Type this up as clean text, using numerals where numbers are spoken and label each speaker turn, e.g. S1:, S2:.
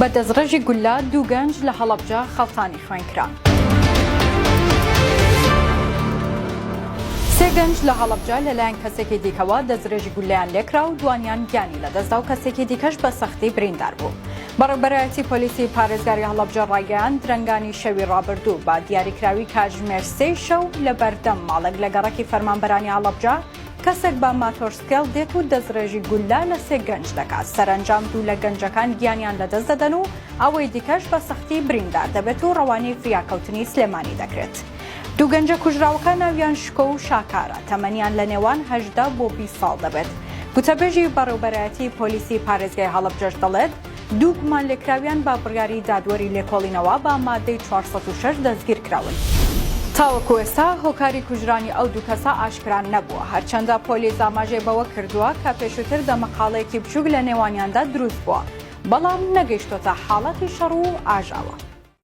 S1: بە دەستڕێژی گوللە دوو گەنج لە هەڵەبجە خەڵتانی خوێن کران. سێ گەنج لە هەڵەبجە لەلایەن کەسێکی دیکەوە دەستدرێژی گوللەیان لێکرا و دوانیان گیانی لەدەستدا و کەسێکی دیکەش بە سەختی بریندار بوو. بەڕێوبەرایەتی پۆلیسی پارێزگاری هەڵەبجە ڕایگەیاند، درەنگانی شەوی ڕابردوو بە دیاریکراوی کاتژمێر سێی شەو لە بەردەم ماڵێک لە گەڕەکی فەرمانبەرانی هەڵەبجە کەسێک بە ماتۆرسکێڵ دێت و دەستڕێژی گوللە لە سێ گەنج دەکات، سەرەنجام دوو لە گەنجەکان گیانیان لەدەست دەدەن و ئەوەی دیکەش بە سەختی بریندار دەبێت و ڕەوانەی فریاکەوتنی سلێمانی دەکرێت. دوو گەنجە کوژراوەکە ناویان شکۆ و شاکارە، تەمەنیان لە نێوان 18 بۆ 20 ساڵ دەبێت. گوتەبێژی بەڕێوبەرایەتی پۆلیسی پارێزگای هەڵەبجەش دەڵێت، دوو گومانلێکراویان بە بڕیاری دادوەری لێکۆڵینەوە بە مادەی 406 دەستگیرکراون. تاوەکو ئێستا هۆکاری کوژرانی ئەو دوو کەسە ئاشکرا نەبووە، هەرچەندە پۆلیس ئاماژەی بەوە کردووە کە پێشووتر دەمەقاڵەیەکی بچووک لە نێوانیاندا دروستبووە، بەڵام نەگەیشتۆتە حاڵەتی شەڕ و ئاژاوە.